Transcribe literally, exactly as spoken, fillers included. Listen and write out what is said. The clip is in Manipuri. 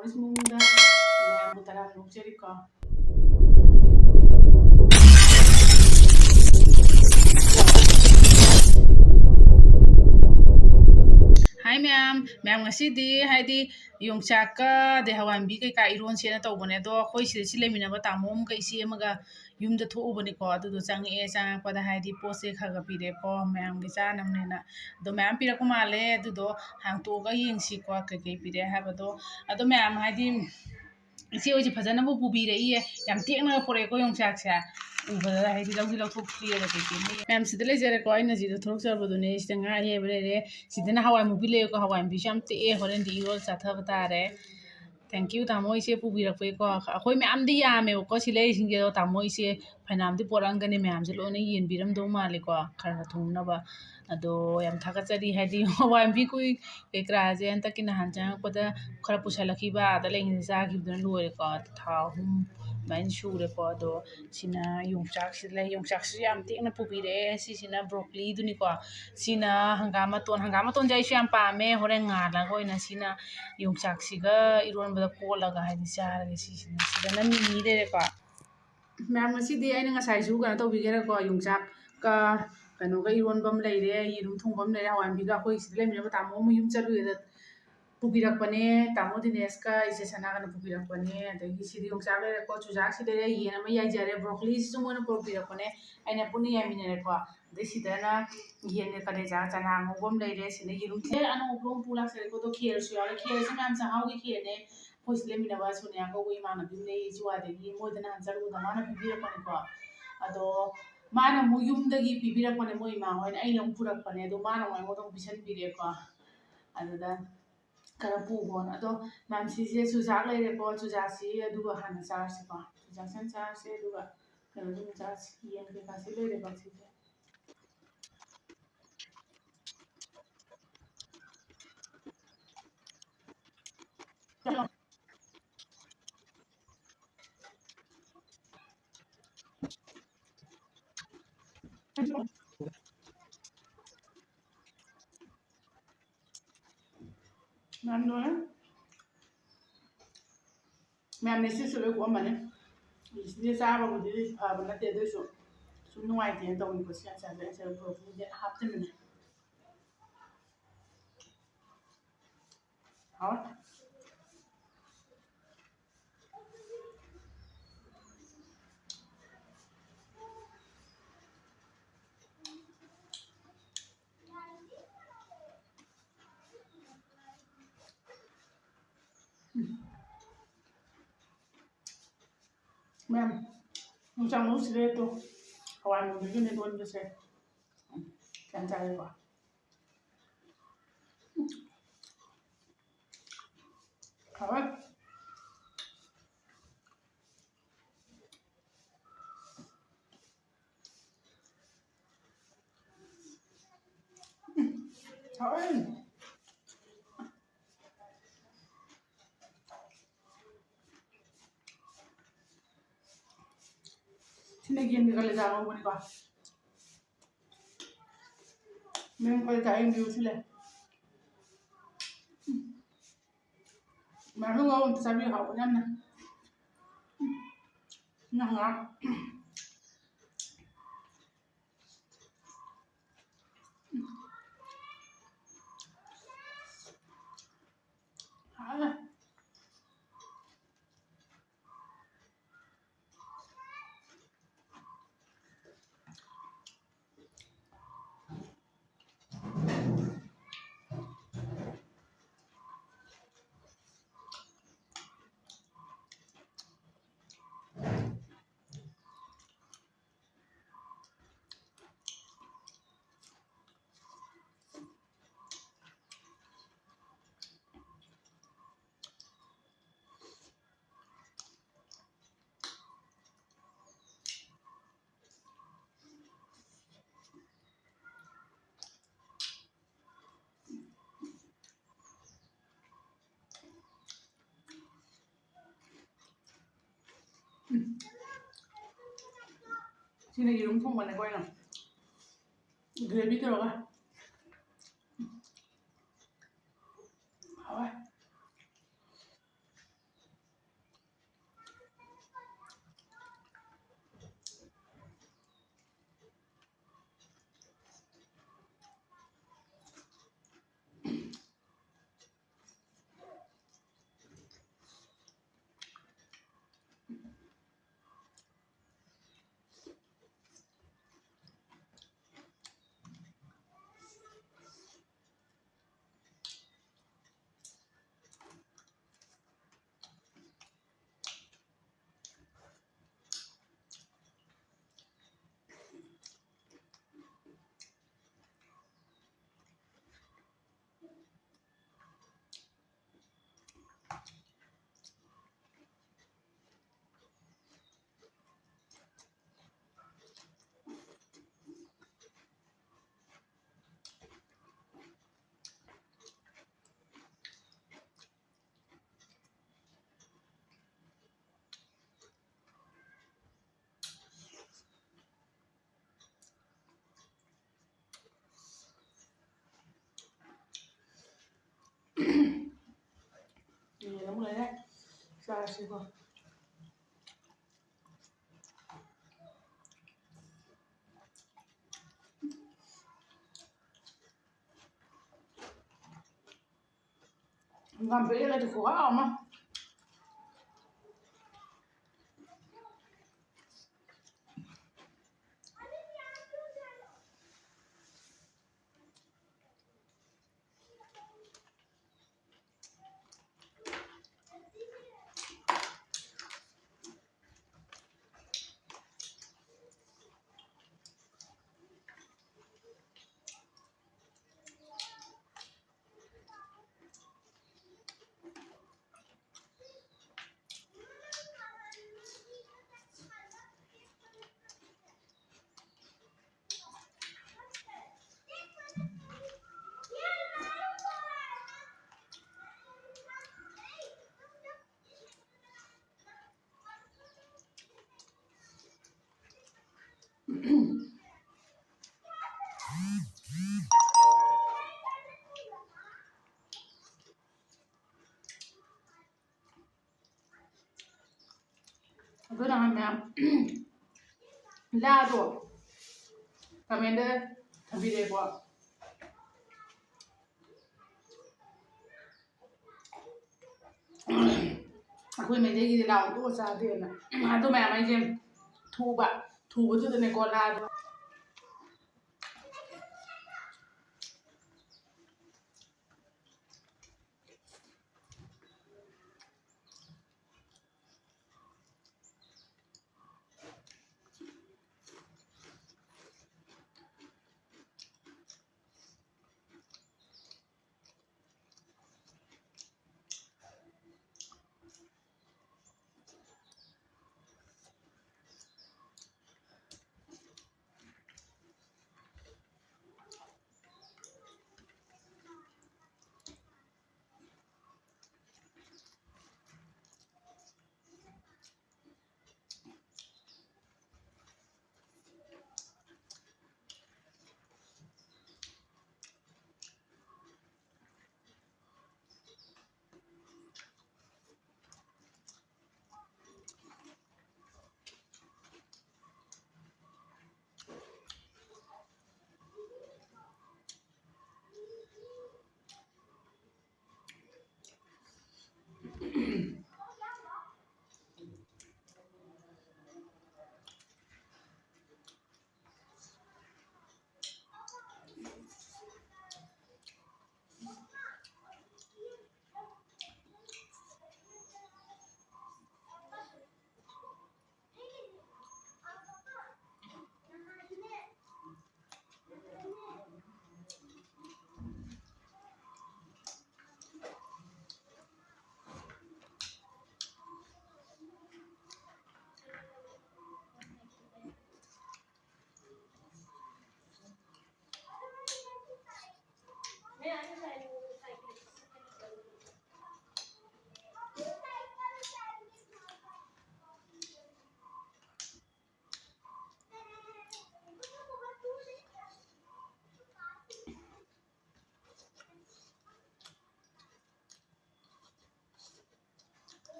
ꯃꯣꯔꯤꯁ ꯃꯑꯣꯡꯗ ꯃꯌꯥꯝꯕꯨ ꯇꯔꯥꯝꯅ ꯑꯣꯛꯆꯔꯤꯀꯣ꯫ ꯍꯥꯏ ꯃꯌꯥꯝ, ꯃꯌꯥꯝ ꯉꯁꯤꯗꯤ ꯍꯥꯏꯗꯤ ꯌꯣꯡꯆꯥꯛꯀ ꯑꯗꯩ ꯍꯋꯥꯏꯃꯨꯕꯤ ꯀꯩꯀꯥ ꯏꯔꯣꯟꯁꯦꯅ ꯇꯧꯕꯅꯦ꯫ ꯑꯗꯣ ꯑꯩꯈꯣꯏ ꯁꯤꯗ ꯁꯤ ꯂꯩꯃꯤꯟꯅꯕ ꯇꯥꯃꯣ ꯑꯃꯒ ꯏꯆꯦ ꯑꯃꯒ ꯌꯨꯝꯗ ꯊꯣꯛꯎꯕꯅꯤꯀꯣ꯫ ꯑꯗꯨꯗꯣ ꯆꯪꯉꯛꯑꯦ, ꯆꯪꯉꯛꯄꯗ ꯍꯥꯏꯗꯤ ꯄꯣꯠꯁꯦ ꯈꯔ ꯈꯔ ꯄꯤꯔꯛꯑꯦꯀꯣ, ꯃꯌꯥꯝꯒꯤ ꯆꯥꯅꯕꯅꯦꯅ꯫ ꯑꯗꯣ ꯃꯌꯥꯝ ꯄꯤꯔꯛꯄ ꯃꯥꯜꯂꯦ꯫ ꯑꯗꯨꯗꯣ ꯍꯥꯡꯇꯣꯛꯑꯒ ꯌꯦꯡꯁꯤꯀꯣ, ꯀꯩꯀꯩ ꯄꯤꯔꯛꯑꯦ ꯍꯥꯏꯕꯗꯣ꯫ ꯑꯗꯣ ꯃꯌꯥꯝ ꯍꯥꯏꯗꯤ ꯏꯆꯦ ꯍꯣꯏꯁꯦ ꯐꯖꯅꯕꯨ ꯄꯨꯕꯤꯔꯛꯏꯌꯦ, ꯌꯥꯝ ꯇꯦꯛꯅꯒ ꯄꯨꯔꯛꯑꯦꯀꯣ ꯌꯣꯡꯆꯥꯛꯁꯦ꯫ ꯎꯕꯗ ꯍꯥꯏꯗꯤ ꯂꯧꯗꯤ ꯂꯧꯊꯣꯛꯇ꯭ꯔꯤꯑꯕ ꯀꯩꯀꯩꯅꯣ꯫ ꯃꯌꯥꯝ ꯁꯤꯗ ꯂꯩꯖꯔꯦꯀꯣ, ꯑꯩꯅ ꯁꯤꯗ ꯊꯣꯛꯂꯛꯆꯕꯗꯨꯅꯦ꯫ ꯁꯤꯗ ꯉꯥ ꯑꯌꯥꯏꯕ ꯂꯩꯔꯦ, ꯁꯤꯗꯅ ꯍꯋꯥꯏ ꯃꯨꯕꯤ ꯂꯩꯔꯦꯀꯣ꯫ ꯍꯋꯥꯏ ꯃꯨꯕꯤꯁꯨ ꯌꯥꯝ ꯇꯦꯛꯑꯦ, ꯍꯣꯔꯦꯟꯗꯤ ꯏꯔꯣꯜ ꯆꯥꯊꯕ ꯇꯥꯔꯦ꯫ Thank you ꯇꯥꯃꯣ, ꯏꯆꯦ ꯄꯨꯕꯤꯔꯛꯄꯒꯤꯀꯣ꯫ ꯑꯩꯈꯣꯏ ꯃꯌꯥꯝꯗꯤ ꯌꯥꯝꯃꯦꯕꯀꯣ ꯁꯤ ꯂꯩꯔꯤꯁꯤꯡꯁꯦ, ꯑꯗꯣ ꯇꯥꯃꯣ ꯏꯆꯦ ꯐꯅꯌꯥꯝꯗꯤ ꯄꯣꯔꯛꯑꯝꯒꯅꯤ, ꯃꯌꯥꯝꯁꯦ ꯂꯣꯏꯅ ꯌꯦꯟꯕꯤꯔꯝꯗꯧ ꯃꯥꯜꯂꯦꯀꯣ, ꯈꯔ ꯈꯔ ꯊꯣꯡꯅꯕ꯫ ꯑꯗꯣ ꯌꯥꯝ ꯊꯥꯒꯠꯆꯔꯤ, ꯍꯥꯏꯗꯤ ꯍꯋꯥꯏ ꯃꯨꯕꯤ ꯀꯨꯏ ꯀꯩꯀꯔꯥꯁꯦ ꯍꯟꯗꯛꯀꯤ ꯅꯍꯥꯟ ꯆꯪꯉꯛꯄꯗ ꯈꯔ ꯄꯨꯁꯜꯂꯛꯈꯤꯕ, ꯑꯥꯗ ꯂꯩꯉꯩꯗ ꯆꯥꯈꯤꯕꯗꯨꯅ ꯂꯣꯏꯔꯦꯀꯣ꯫ ꯊꯥ ꯑꯍꯨꯝ ꯑꯗꯨꯃꯥꯏꯅ ꯁꯨꯔꯦꯀꯣ꯫ ꯑꯗꯣ ꯁꯤꯅ ꯌꯣꯡꯆꯥꯛꯁꯤ ꯂꯩ, ꯌꯣꯡꯆꯥꯛꯁꯤꯁꯨ ꯌꯥꯝ ꯇꯦꯛꯅ ꯄꯨꯕꯤꯔꯛꯑꯦ꯫ ꯁꯤꯁꯤꯅ ꯕ꯭ꯔꯣꯀꯂꯤꯗꯨꯅꯤꯀꯣ꯫ ꯁꯤꯅ ꯍꯪꯒꯥꯝ ꯃꯇꯣꯟ, ꯍꯪꯒꯥꯝ ꯃꯇꯣꯟꯁꯦ ꯑꯩꯁꯨ ꯌꯥꯝ ꯄꯥꯝꯃꯦ꯫ ꯍꯣꯔꯦꯟ ꯉꯥꯜꯂꯒ ꯑꯣꯏꯅ ꯁꯤꯅ ꯌꯣꯡꯆꯥꯛꯁꯤꯒ ꯏꯔꯣꯟꯕꯗ ꯀꯣꯠꯂꯒ ꯍꯥꯏꯗꯤ ꯆꯥꯔꯒꯦ꯫ ꯁꯤꯁꯤꯅ, ꯁꯤꯗꯅ ꯃꯤꯃꯤ ꯂꯩꯔꯦꯀꯣ꯫ ꯃꯌꯥꯝ, ꯉꯁꯤꯗꯤ ꯑꯩꯅ ꯉꯁꯥꯏꯁꯨ ꯀꯩꯅꯣ ꯇꯧꯕꯤꯒꯦꯔꯥꯀꯣ, ꯌꯣꯡꯆꯥꯛꯀ ꯀꯩꯅꯣꯒ ꯏꯔꯣꯟꯕ ꯑꯃ ꯂꯩꯔꯦ, ꯌꯦꯔꯨꯝ ꯊꯣꯡꯕ ꯑꯃ ꯂꯩꯔꯦ, ꯍꯋꯥꯏ ꯃꯨꯕꯤꯒ꯫ ꯑꯩꯈꯣꯏ ꯁꯤꯗ ꯂꯩꯃꯤꯟꯅꯕ ꯇꯥꯃꯣ ꯑꯃ ꯌꯨꯝ ꯆꯠꯂꯨꯏꯗ ꯄꯨꯕꯤꯔꯛꯄꯅꯦ, ꯇꯥꯃꯣ ꯗꯤꯅꯦꯁꯀ ꯏꯆꯦ ꯁꯅꯥꯒꯅ ꯄꯨꯕꯤꯔꯛꯄꯅꯦ꯫ ꯑꯗꯒꯤ ꯁꯤꯗꯤ ꯌꯣꯡꯆꯥꯛ ꯂꯩꯔꯦꯀꯣ, ꯆꯨꯖꯥꯛꯁꯤ ꯂꯩꯔꯦ, ꯌꯦꯟ ꯑꯃ ꯌꯥꯏꯖꯔꯦ, ꯕ꯭ꯔꯣꯀꯂꯤꯁꯤꯁꯨ ꯃꯣꯏꯅ ꯄꯨꯔꯛꯄꯤꯔꯛꯄꯅꯦ, ꯑꯩꯅ ꯄꯨꯟꯅ ꯌꯥꯏꯃꯤꯟꯅꯔꯦꯀꯣ꯫ ꯑꯗꯩ ꯁꯤꯗꯅ ꯌꯦꯟꯒ ꯀꯂꯦꯖꯥ ꯆꯅꯥ ꯉꯧꯕ ꯑꯃ ꯂꯩꯔꯦ, ꯁꯤꯗ ꯌꯦꯔꯨꯝ ꯊꯤꯜꯂꯦ, ꯑꯅꯧꯕ ꯄꯨꯔꯛ ꯂꯥꯛꯆꯔꯦꯀꯣ꯫ ꯑꯗꯣ ꯈꯦꯔꯁꯨ ꯌꯥꯎꯔꯦ, ꯈꯦꯔꯁꯦ ꯃꯌꯥꯝ ꯆꯥꯛꯍꯥꯎꯒꯤ ꯈꯦꯔꯅꯦ꯫ ꯑꯩꯈꯣꯏ ꯁꯤ ꯂꯩꯃꯤꯟꯅꯕ ꯁꯣꯅꯤꯌꯥ ꯀꯧꯕ ꯏꯃꯥꯟꯅꯕꯤ ꯑꯃ ꯂꯩ ꯖꯨꯋꯥꯗꯒꯤ, ꯃꯣꯏꯗ ꯅꯍꯥꯟ ꯆꯠꯂꯨꯕꯗ ꯃꯥꯅ ꯄꯤꯕꯤꯔꯛꯄꯅꯤꯀꯣ꯫ ꯑꯗꯣ ꯃꯥꯅ ꯑꯃꯨꯛ ꯌꯨꯝꯗꯒꯤ ꯄꯤꯕꯤꯔꯛꯄꯅꯦ ꯃꯣꯏ ꯏꯃꯥ ꯍꯣꯏꯅ, ꯑꯩꯅ ꯑꯃꯨꯛ ꯄꯨꯔꯛꯄꯅꯦ꯫ ꯑꯗꯣ ꯃꯥꯅ ꯑꯃꯨꯛ ꯑꯩꯉꯣꯟꯗ ꯑꯃꯨꯛ ꯄꯤꯁꯟꯕꯤꯔꯦꯀꯣ꯫ ꯑꯗꯨꯗ ꯈꯔ ꯄꯨꯈꯣꯅ꯫ ꯑꯗꯣ ꯃꯌꯥꯝ, ꯁꯤꯁꯦ ꯆꯨꯖꯥꯛ ꯂꯩꯔꯦꯀꯣ, ꯆꯨꯖꯥꯛꯁꯤ ꯑꯗꯨꯒ ꯍꯥꯟꯅ ꯆꯥꯔꯁꯤꯀꯣ꯫ ꯆꯨꯖꯥꯛꯁꯤ ꯍꯥꯟꯅ ꯆꯥꯔꯁꯤ, ꯑꯗꯨꯒ ꯀꯩꯅꯣꯁꯨ ꯑꯃꯨꯛ ꯆꯥꯔꯁꯤ꯫ ꯌꯦꯟ ꯀꯩꯀꯥꯁꯤ ꯂꯩꯔꯦꯀꯣ ꯁꯤꯁꯦ꯫ ꯃꯌꯥꯝ ꯂꯣꯏꯔꯦ꯫ ꯃꯌꯥꯝ ꯂꯤꯁꯤꯁꯨ ꯂꯣꯏ ꯀꯣꯛꯑꯝꯃꯅꯤ꯫ ꯂꯤꯁꯤꯁꯦ ꯆꯥꯕꯕꯨꯗꯤ ꯐꯕ ꯅꯠꯇꯦ, ꯑꯗꯨꯏꯁꯨ ꯁꯨꯝ ꯅꯨꯡꯉꯥꯏꯇꯦꯅ ꯇꯧꯅꯤꯀꯣ꯫ ꯁꯤ ꯉꯁꯥꯏ ꯑꯩ ꯁꯔꯨꯛ ꯄꯨꯔꯛꯄꯁꯤꯗꯤ ꯍꯥꯞꯆꯤꯟꯕꯅꯦ꯫ ꯍꯥꯎ꯫ ꯃꯌꯥꯝ, ꯌꯣꯡꯆꯥꯛ ꯃꯔꯨ ꯁꯤꯗ ꯇꯣ꯫ ꯍꯋꯥꯏ ꯃꯨꯕꯤꯒꯅꯦ ꯂꯣꯟꯕꯁꯦ꯫ ꯎꯝ, ꯌꯥꯝ ꯆꯥꯔꯦꯀꯣ꯫ ꯍꯥꯎꯋꯦ꯫ ꯎꯝ, ꯍꯥꯎꯋꯦ꯫ ꯁꯤꯅ ꯌꯦꯟꯒ ꯀꯂꯦꯖꯥ ꯉꯧꯕꯅꯤꯀꯣ꯫ ꯃꯦꯝ ꯀꯂꯦꯖꯥ ꯌꯦꯡꯕꯤꯌꯨ ꯁꯤ ꯂꯩ꯫ ꯃꯌꯥꯝꯁꯨ ꯉꯧ ꯑꯝꯇ ꯆꯥꯕꯤꯌꯨ, ꯍꯥꯎꯕꯅꯦ ꯌꯥꯝꯅ꯫ ꯉꯥ ꯉꯥ꯫ ꯍꯥꯎꯋꯦ꯫ ꯎꯝ꯫ ꯁꯤꯅ ꯌꯦꯔꯨꯝ ꯊꯣꯡꯕꯅꯦꯀꯣ ꯑꯩꯅ꯫ Gravy ꯇꯧꯔꯒ꯫ ꯍꯥꯎꯋꯦ꯫ ꯆꯥꯁꯤꯀꯣ꯫ ꯍꯪꯒꯥꯝ ꯄꯦꯔꯦꯗ ꯈꯨꯍꯥꯎ ꯑꯃ꯫ ꯑꯗꯨꯅ ꯃꯌꯥꯝ ꯂꯥꯗꯣ ꯀꯃꯦꯟꯗ ꯊꯝꯕꯤꯔꯛꯑꯦꯀꯣ꯫ ꯑꯩꯈꯣꯏ ꯃꯩꯇꯩꯒꯤꯗꯤ ꯂꯥ ꯑꯣꯟꯊꯣꯛꯑ ꯆꯥꯗꯦꯅ꯫ ꯑꯗꯨ ꯃꯌꯥꯝ ꯑꯩꯁꯦ ꯊꯨꯕ, ꯊꯨꯕꯗꯨꯗꯅꯦꯀꯣ ꯂꯥꯗꯣ꯫